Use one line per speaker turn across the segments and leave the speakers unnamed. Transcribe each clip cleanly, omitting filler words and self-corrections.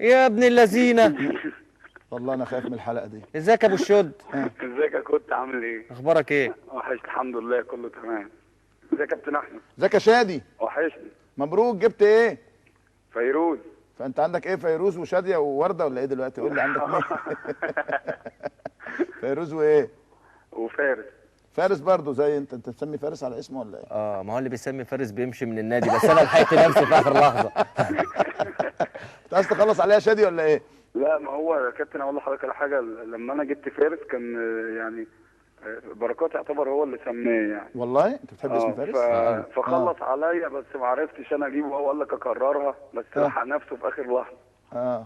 يا ابن اللذينه.
والله انا خايف من الحلقة دي.
ازيك يا ابو الشد؟
ازيك يا كنت عامل ايه؟
اخبارك ايه؟
وحشت الحمد لله كله تمام. ازيك يا كابتن احمد؟
ازيك يا شادي؟
وحشني.
مبروك، جبت ايه؟
فيروز.
فانت عندك ايه؟ فيروز وشاديه وورده ولا ايه دلوقتي؟ قول لي عندك مين؟ فيروز وايه؟
وفارس.
فارس برضه زي انت تسمي فارس على اسمه ولا ايه؟
اه ما هو اللي بيسمي فارس بيمشي من النادي، بس انا لحقت نفسي في اخر لحظة.
انت عايز تخلص عليها شادي ولا ايه؟
لا ما هو يا كابتن اقول لحضرتك على حاجة، لما انا جبت فارس كان يعني بركات يعتبر هو اللي سماه يعني.
والله انت بتحب اسم فارس؟
فخلص عليا بس ما عرفتش انا اجيبه، وهو قال لك اكررها بس لحق نفسه في اخر لحظة.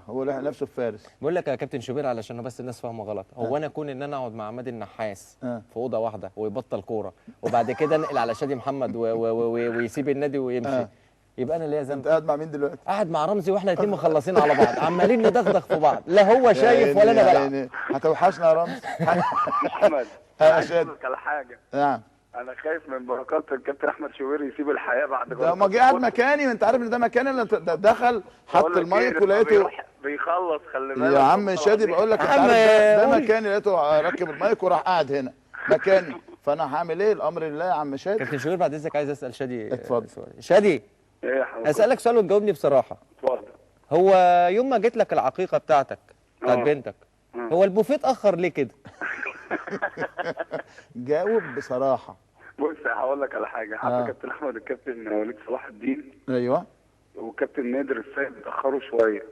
هو لحق نفسه في فارس.
بقول لك يا كابتن شوبير، علشان بس الناس فاهمه غلط، هو انا اكون ان انا اقعد مع عماد النحاس في اوضة واحدة ويبطل كورة، وبعد كده انقل على شادي محمد ويسيب النادي ويمشي، يبقى انا ليا ذنب؟
انت قاعد مع مين دلوقتي؟
قاعد مع رمزي، واحنا الاثنين مخلصين على بعض، عمالين ندغدغ في بعض، لا هو شايف ولا انا بلعب.
يعني هتوحشنا يا رمزي.
احمد عايز اقول لك على حاجة.
نعم.
انا خايف من بركات الكابتن احمد شوبير يسيب الحياة بعد
ده ما جه قاعد مكاني، ما انت عارف ان ده مكاني اللي دخل حط المايك ولقيته
بيخلص. خلي بالك
يا عم شادي، بقول لك انت عارف ده مكاني، لقيته ركب المايك وراح قاعد هنا مكاني، فانا هعمل ايه؟ الامر لله يا عم شادي.
كابتن شوبير بعد اذنك عايز اسال شادي.
اتفضل.
شادي
ايه يا حبيبي؟
اسالك سؤال وتجاوبني بصراحة.
اتفضل.
هو يوم ما جيت لك العقيقة بتاعتك بتاعت بنتك، هو البوفيه اتاخر ليه كده؟
جاوب بصراحة.
بص هقول لك على حاجة، حتى كابتن احمد الكابتن وليد صلاح الدين،
ايوه،
والكابتن نادر السيد اتاخروا شوية.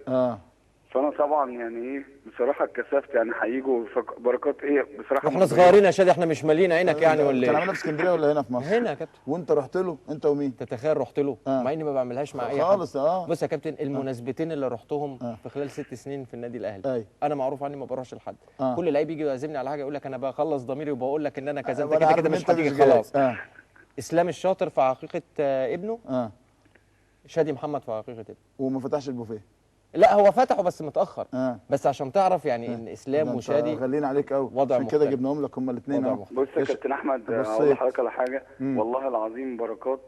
فانا طبعا يعني ايه بصراحة اتكسفت، يعني هيجوا بركات ايه بصراحة.
احنا صغيرين يا شادي، احنا مش مالين عينك يعني ولا ايه؟
كان عاملها في اسكندرية ولا هنا في مصر؟
هنا يا كابتن.
وانت رحت له انت ومين؟
تتخيل رحت له مع اني ما بعملهاش مع اي حد
خالص.
بص يا كابتن، المناسبتين اللي رحتهم في خلال 6 سنين في النادي الاهلي، انا معروف عني ما بروحش لحد. كل لعيب يجي يعزمني على حاجة يقول لك انا بخلص ضميري وبقول لك ان انا كذا، انت كده كده مش هتيجي خلاص. اسلام الشاطر في عقيقة ابنه، شادي محمد في عقيقة ابنه،
وما فتحش البوفيه.
لا هو فتحه بس متاخر. بس عشان تعرف يعني ان اسلام وشادي
غاليين عليك قوي، عشان كده جبناهم لك هما الاثنين.
بص يا كابتن احمد، هقول لحضرتك على حاجة. والله العظيم بركات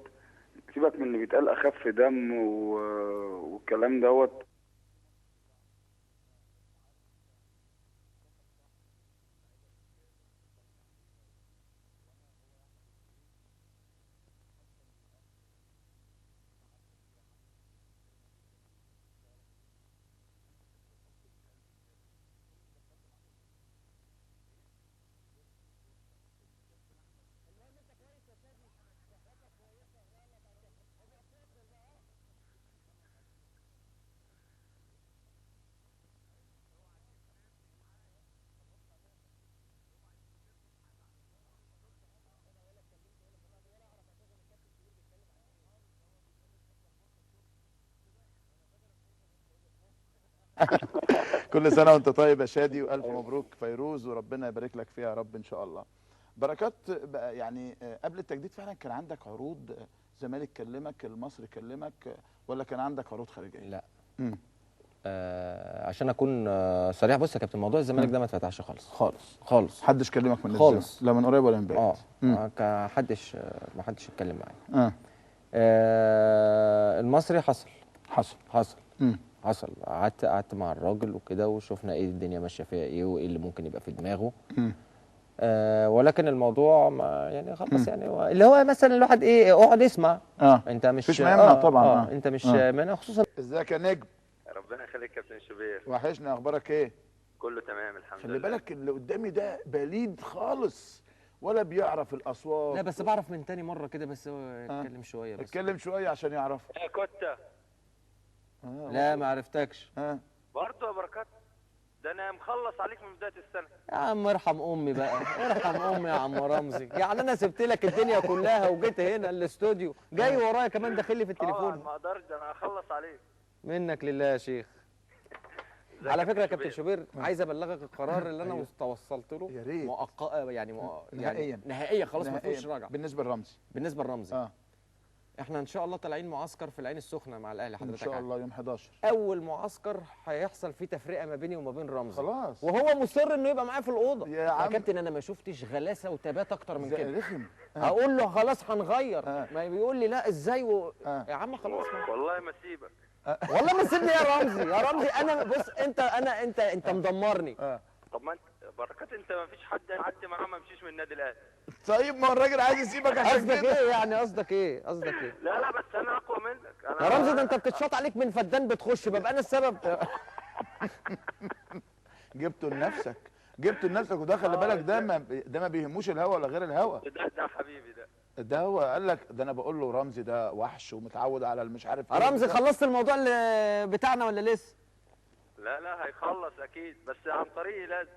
سيبك من اللي بيتقال اخف دم والكلام دوت.
كل سنة وانت طيب يا شادي، والف مبروك فيروز، وربنا يبارك لك فيها يا رب ان شاء الله. بركات بقى، يعني قبل التجديد فعلا كان عندك عروض؟ زمالك كلمك، المصري كلمك، ولا كان عندك عروض خارجية؟
لا. عشان اكون صريح، بص يا كابتن، موضوع الزمالك ده ما اتفتحش خالص
خالص
خالص.
محدش كلمك من
خالص،
لا من قريب ولا من بعيد؟
ما حدش اتكلم معايا. المصري حصل حصل حصل. حصل. قعدت مع الراجل وكده، وشفنا ايه الدنيا ماشية فيها ايه، وايه اللي ممكن يبقى في دماغه. ولكن الموضوع ما يعني خلاص، يعني اللي هو مثلا الواحد ايه، اقعد اسمع. انت مش
مفيش ما يمنع طبعا.
انت مش مانع، خصوصا.
ازيك يا نجم؟
ربنا يخليك يا كابتن شوبير،
وحشني. اخبارك ايه؟
كله تمام الحمد لله.
خلي بالك اللي قدامي ده بليد خالص، ولا بيعرف الاصوات.
لا بس بعرف من تاني مرة كده، بس هو اتكلم شوية بس.
اتكلم شوية عشان يعرف.
يا كوتا.
لا ما عرفتكش.
برضه يا بركات، ده انا مخلص عليك من بداية السنة.
يا عم ارحم امي بقى، ارحم امي يا عم رمزي. يعني انا سبت لك الدنيا كلها وجيت هنا الاستوديو، جاي ورايا كمان داخل لي في التليفون.
ما اقدرش، ده انا هخلص عليك.
منك لله يا شيخ. على فكرة يا كابتن شوبير، عايز ابلغك القرار اللي انا توصلت له.
يا ريت.
يعني نهائيا نهائيا خلاص، ما فيهوش رجعه.
بالنسبة لرمزي.
بالنسبة لرمزي. احنا ان شاء الله طالعين معسكر في العين السخنة مع الاهلي حضرتك
ان شاء الله يوم 11.
اول معسكر هيحصل فيه تفرقه ما بيني وما بين رمزي
خلاص،
وهو مصر انه يبقى معايا في الاوضة.
يا عم
كابتن انا ما شفتش غلاسه وتبات اكتر من كده.
رخم.
هقول له خلاص هنغير، ما بيقول لي لا ازاي يا عم خلاص
والله ما سيبك.
والله ما تسيبني يا رمزي، يا رمزي انا بص انت انا انت انت مدمرني.
طب ما انت بركات، انت ما فيش حد عدى معاه ما مشيش من النادي الاهلي.
طيب ما هو الراجل عايز يسيبك عشان
قصدك ايه يعني؟ قصدك ايه؟ قصدك ايه؟
لا لا بس انا اقوى منك. أنا
يا رمزي ده انت بتتشاط عليك من فدان بتخش، ببقى انا السبب.
جبته لنفسك، جبته لنفسك. وده خلي بالك ده ما بيهموش الهوا ولا غير الهوا.
ده حبيبي
ده هو قال لك ده، انا بقول له رمزي ده وحش ومتعود على المش عارف ايه.
رمزي خلصت الموضوع اللي بتاعنا ولا لسه؟
لا لا هيخلص اكيد، بس عن طريقي لازم.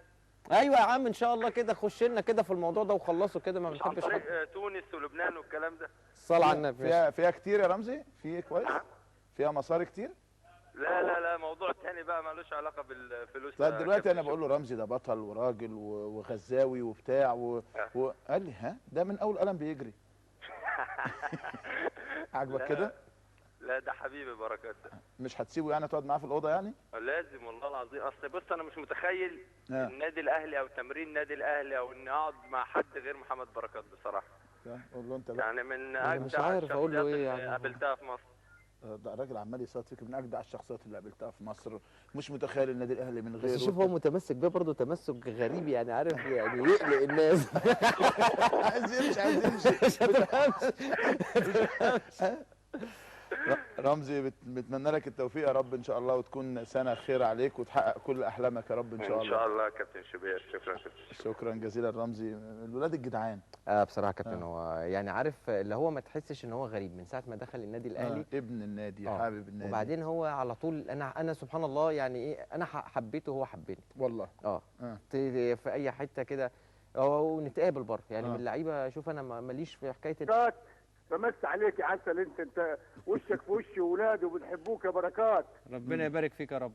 ايوه يا عم ان شاء الله كده، خش لنا كده في الموضوع ده وخلصه كده، ما بنحبش
عن طريق تونس ولبنان والكلام ده.
الصلاة على النبي.
فيها كتير يا رمزي؟ في كويس؟ فيها مصاري كتير؟
لا لا لا موضوع تاني بقى مالوش علاقة بالفلوس.
طيب دلوقتي انا بقول له رمزي ده بطل وراجل وغزاوي وبتاع وقال لي ها ده من اول قلم بيجري. عاجبك كده؟
لا ده حبيبي بركات ده.
مش هتسيبه يعني تقعد معاه في الاوضة يعني؟
لازم والله العظيم. اصل بص انا مش متخيل النادي الاهلي او تمرين النادي الاهلي او اني اقعد مع حد غير محمد بركات بصراحة.
قول له انت بقى.
يعني من اجدع الشخصيات اللي قابلتها في مصر.
ده الراجل عمال يصوت فيك، من اجدع الشخصيات اللي قابلتها في مصر، مش متخيل النادي الاهلي من غيره.
بس شوف هو متمسك بيه برضه تمسك غريب يعني، عارف يعني يقلق الناس.
عايز يمشي، عايز يمشي.
مش هتفهمش.
رمزي بتمنى لك التوفيق يا رب ان شاء الله، وتكون سنة خير عليك وتحقق كل احلامك يا رب ان شاء الله.
ان شاء الله يا كابتن شوبير. شكرا
شكرا جزيلا رمزي. الولاد الجدعان.
بصراحة كابتن هو يعني عارف اللي هو ما تحسش ان هو غريب من ساعة ما دخل النادي الاهلي.
ابن النادي، حابب النادي.
وبعدين هو على طول انا سبحان الله يعني ايه، انا حبيته وهو حبني
والله.
في اي حتة كده ونتقابل بره يعني. من اللعيبة شوف انا ماليش في حكاية
بمس عليك يا عسل، انت وشك في وش ولاد وبنحبوك يا بركات.
ربنا يبارك فيك يا رب.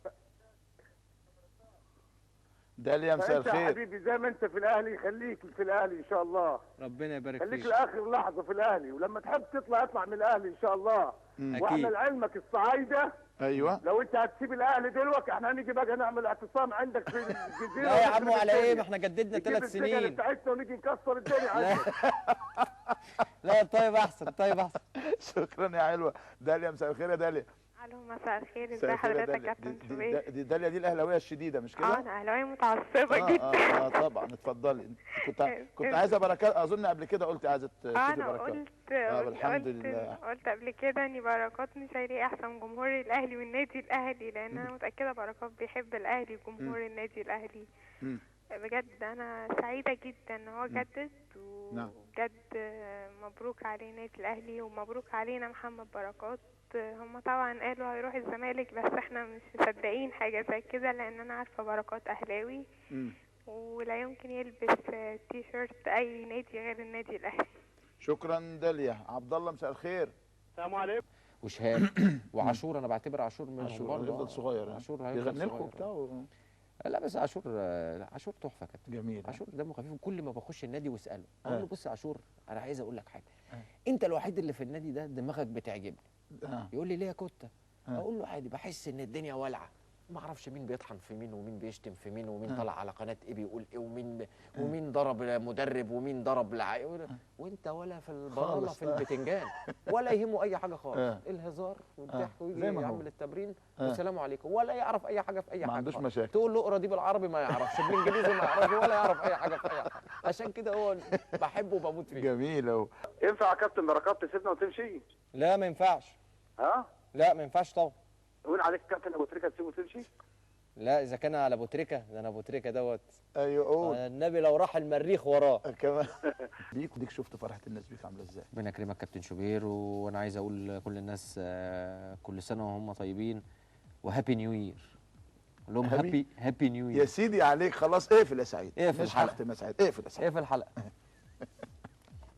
داليا مساء الخير
يا حبيبي، زي ما انت في الاهلي خليك في الاهلي ان شاء الله.
ربنا يبارك فيك،
خليك لاخر لحظة في الاهلي، ولما تحب تطلع اطلع من الاهلي ان شاء الله. واحنا لعلمك الصعايده.
ايوه
لو انت هتسيب الاهلي دلوقتي احنا هنيجي بقى نعمل اعتصام عندك في الجزيرة.
لا يا عم على ايه، ما احنا جددنا 3 سنين
بتاعتنا ونيجي نكسر الدنيا عندك.
لا طيب احسن، طيب احسن.
شكرا يا حلوة. داليا مساء الخير يا داليا.
الو مساء الخير، ازي حضرتك يا كابتن شوبير؟
دي داليا دي الاهلاوية الشديدة مش كده؟
انا اهلاويه متعصبه جدا.
طبعا اتفضلي. كنت عايزه بركات، اظن قبل كده قلت عايزه تشوفي بركات.
انا قلت
الحمد لله،
قلت قبل كده ان بركات مش هيلاقي احسن جمهور الاهلي والنادي الاهلي، لان انا متاكدة بركات بيحب الاهلي وجمهور النادي الاهلي. بجد انا سعيدة جدا ان هو جدد، وبجد مبروك عليه النادي الاهلي ومبروك علينا محمد بركات. هم طبعا قالوا هيروح الزمالك، بس احنا مش مصدقين حاجة زي كده، لان انا عارفه بركات اهلاوي ولا يمكن يلبس تي شيرت اي نادي غير النادي الاهلي.
شكرا داليا. عبد الله مساء الخير.
السلام عليكم.
وشهاب وعاشور، انا بعتبر عاشور منهم برضه.
هيفضل صغير،
عاشور
هيفضل صغير وبتاع.
لا بس عاشور، عاشور تحفة كابتن.
جميل.
عاشور دمه خفيف، وكل ما بخش النادي واساله اقول له بص يا عاشور انا عايز اقول لك حاجة، انت الوحيد اللي في النادي ده دماغك بتعجبني. يقول لي ليه يا كوتا؟ اقول له عادي، بحس ان الدنيا والعه، ما اعرفش مين بيطحن في مين ومين بيشتم في مين ومين طلع على قناة ايه بيقول ايه ومين ومين ضرب مدرب ومين ضرب لعيب، وانت ولا في البلاله في البتنجان ولا يهمه اي حاجة خالص. الهزار والضحك ويجي يعمل التمرين والسلام عليكم، ولا يعرف اي حاجة في اي حاجة،
ما عندوش مشاكل.
تقول له اقرا دي بالعربي ما يعرفش، بالانجليزي ما يعرفش، ولا يعرف اي حاجة في اي حاجة. عشان كده هو بحبه وبموت فيه.
جميل اهو.
ينفع يا كابتن بركات تسيبنا وتمشي؟
لا ما ينفعش.
ها؟
لا ما ينفعش طبعا.
قول عليك كابتن ابو تريكه تسيبه وتمشي؟
لا اذا كان على ابو تريكه ده انا ابو تريكه دوت.
ايوه قول.
النبي لو راح المريخ وراه
كمان. بيك وديك شفت فرحه الناس بيك عامله ازاي.
ربنا يكرمك كابتن شوبير، وانا عايز اقول لكل الناس كل سنة وهم طيبين و happy new year. قول لهم happy new year.
يا سيدي عليك. خلاص اقفل يا سعيد،
اقفل
مش هختم يا سعيد، اقفل يا سعيد،
اقفل الحلقة.